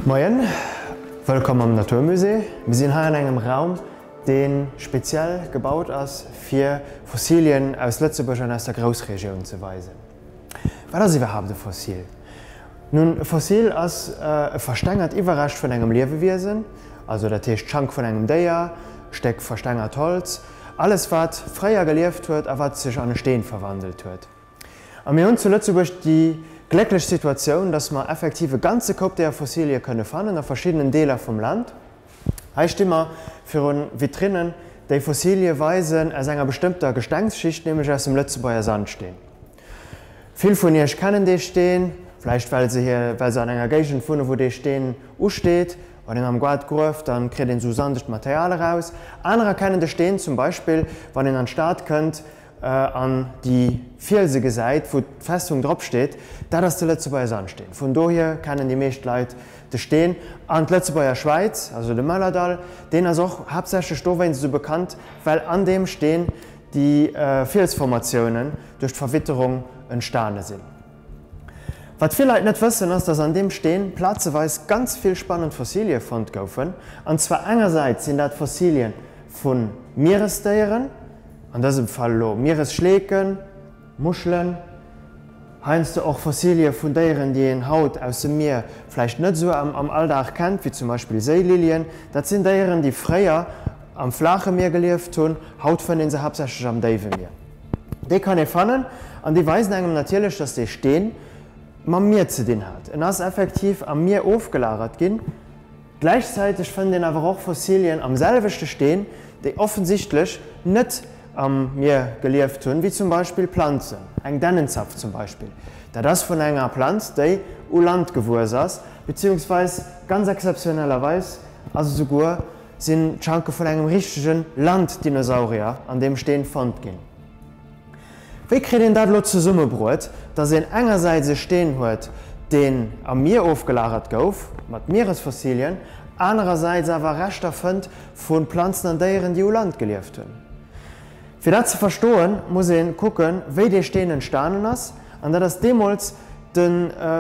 Moien, wëllkomm am Natur Musée. Mir sinn hei an engem Raum, dee speziell gebaut ass, fir Fossilien aus Lëtzebuerg an aus der Groussregioun ze weisen. Wat ass iwwerhaapt e Fossil? Nun, e Fossil ass e verstengert Iwwerrescht vun engem Liewewiesen, also dat heescht d'Schank vun engem Déier, Stéck verstengert Holz, alles wat fréier gelieft huet a wat sech an e Steen verwandelt huet. A mir hunn zu Lëtzebuerg déi glécklech Situatioun, dass mer effektiv e ganze Koup deeër Fossilie kënne fannen a verschiddenen Deeler vum Land. Hei sti mer virun Vitrinnen, déi Fossilie weisen aus enger bestëmmter Gestengsschicht, nämlech aus dem Lëtzebuerger Sandsteen. Vill vun Iech kennen dee Steen, vläicht well se hir, well se an enger Géigend wunnen, wou dee Steen usteet. Wann een am Goart grueft, dann kritt een esou sandegt Material eraus. Anerer kennen de Steen zum Beispill, wann een an d'Stad kënnt, an déi Fielse gesäit, wou d'Festung drop steet, dat ass de Lëtzebuerger Sandsteen. Vun dohier kennen déi meescht Leit de Steen. An d'Lëtzebuerger Schwäiz, also de Mëllerdall, deen ass och haaptsächlech dowéinst esou bekannt, well an deem Steen déi Fielsformatiounen duerch d'Verwitterung entstane sinn. Wat vill Leit net wëssen, ass, dass an deem Steen plazeweis ganz vill spannend Fossilie fonnt goufen. An zwar engersäits sinn dat Fossilie vu Mieresdéieren, an dësem Fall elo Mieresschleeken, Muschelen, heiansdo och Fossilie vun Déieren, déi een haut aus dem Mier vläicht net esou am Alldag kennt, wéi zum Beispill Séililien. Dat sinn Déieren, déi fréier am flaache Mier gelieft hunn, haut fënnt ee se haaptsächlech am déiwe Mier. Déi kann ee fannen an déi weisen engem natierlech, dass dee Steen mam Mier ze dinn hat. En ass effektiv am Mier ofgelagert ginn. Gläichzäiteg fënnt een awer och Fossilien am selwechte Steen, déi offensichtlech net am Mier gelieft hunn, wéi zum Beispill Planzen, eng Dännenzapf zum Beispill. Dat ass vun enger Planz, déi u Land gewuess ass, beziehungsweis ganz exzeptionellerweis ass esouguer sinn d'Schanke vun engem richtege Landdinosaurier an deem Steen fonnt ginn. Wéi kritt een dat elo zesummebruet, datt een engersäits e Steen huet, deen am Mier ofgelagert gouf, mat Mieresfossilien, anerersäits awer Reschter fënnt vu Planzen an Déieren, déi u Land gelieft hunn? Fir dat ze verstoen, muss ee kucken, wéi dee Steen entstanen ass, an dat ass deemools de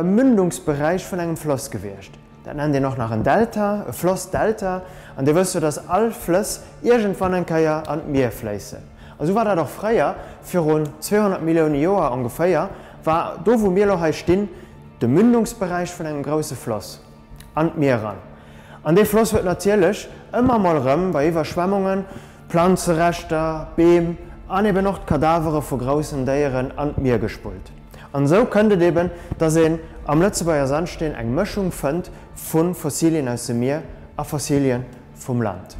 Mündungsberäich vun engem Floss gewiescht. Dat nennt een och nach en Delta, e Flossdelta. An Dir wësst jo, dass all Flëss iergendwann eng Kéier an d'Mier fléissen. A sou war dat och fréier, virun 200 Millioune Joer ongeféier, war do wou mir elo hei stinn, de Mündungsberäich vun engem grousse Floss an d'Mier eran. An dee Floss huet natierlech ëmmer mol erëm bei Iwwerschwemmungen Planzereschter, Beem an eben och d'Kadavere vu groussen Déieren an d'Mier gespullt. An esou kënnt et eben, dass een am Lëtzebuerger Sandsteen eng Mëschung fënnt vu Fossilien aus dem Mier a Fossilien vum Land.